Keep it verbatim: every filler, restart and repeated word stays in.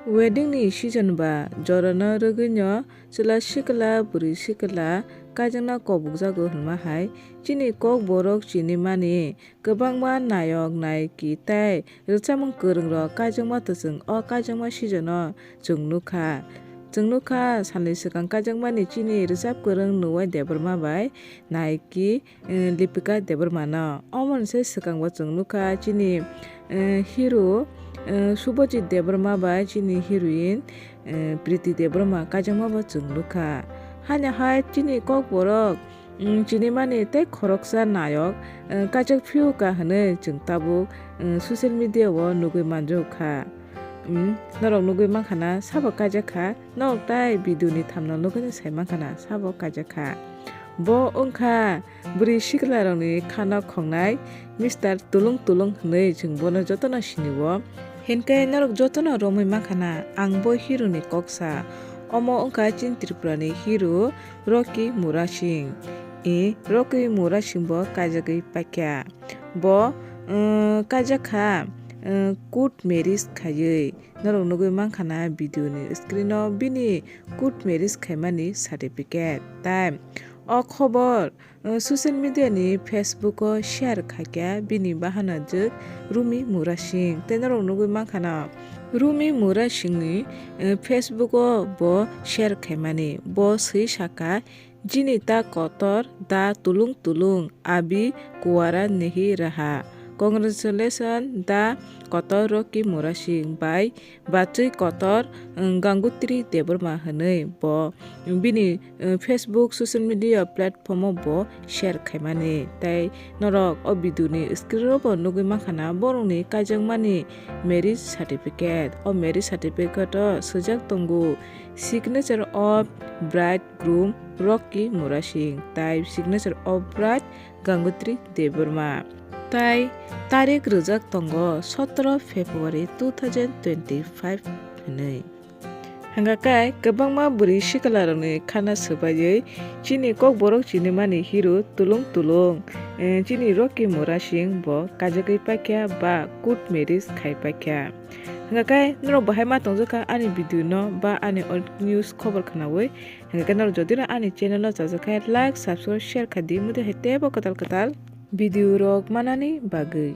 Wedding ni season ba jorano rwgwino chwla sikla bwrwi sikla kaijakna kobokjago hwnma hai chini kokborok chinimani kwbangma nayok nayiki tei rwchapmung kwrwngrok kaijakma to chwng o kaijakma season o chwng nukha. Chwng nukha salni swkang kaijakmani chini rwchap kwrwng Nuwai Debbarma bai nayiki eh, Lipika Debbarmano. Omo ni se swkango chwng nukha chini, eh, hero, eh, Subhajit Debbarma bai chini heroine, eh, Priti Debbarma kaijakma bo chwng nukha. Haino hai chini kokborok, mm, chinimani tei khoroksa nayok, eh, kaijak phiyokha hwnwi chwng tabuk, eh, social media o nugwi manjokha. Mm, norok nugwi mankha na sabo kaijak kha, norok tai video ni thumbnail nugwi sai mankha na sabo kaijak kha. Bo wngkha bwrwi siklarokni khana khongnai Mister Tulung Tulung hwnwi chwng bono jotono sinio. Hinkhe norok jotono romwi mankha na ang bo hero ni kok sa. Omo wngkha chini Tripura ni hero Rocky Murasing. E, Rocky Murasing bo kaijagwi paikha. Bo, um, kaijak kha, um, court marriage khaiwi. Norok nugwi mankha na video ni screen o bini court marriage khaimani certificate. Tai o khobor, uh, social media ni Facebook o share khaikha bini bahanajwk Rumi Murasing. Tei norok nugwi mankha na Rumi Murasing ni, uh, Facebook o bo share khaimani. Bo swi sakha, "Jini ta kotor da tulung tulung, abi kuwara nahi raha." Congratulations da kotor Rocky Murasing bai bachwi kotor, um, Gangotri Debbarma hwnwi bo bini, um, Facebook social media platform o bo share khaimani. Tei norok o video ni screen o bo nugwi mankha na borokni kaijakmani marriage certificate. O marriage certificate o swijak tongo, "Signature of bride groom Rocky Murasing" tai "Signature of bride Gangotri Debbarma." Tai tarik rwjak tongo sotoro February two thousand twenty-five hwnwi. Hwnka khe kwbangma bwrwi siklarokni khana swbaiwi chini kokborok chinimani hero Tulung Tulung, eh, chini Rocky Murasing bo kaijagwi paikha ba court marriage khai paikha. Hwnka khe norok bahai ma tongjakha ani video no ba ani o news khobor khwnawi. Hwnka khe norok jodi no ani channel o chajak khe like, subscribe, share kha di, mudi hai teibo kwtal kwtal video rok manani bagwi.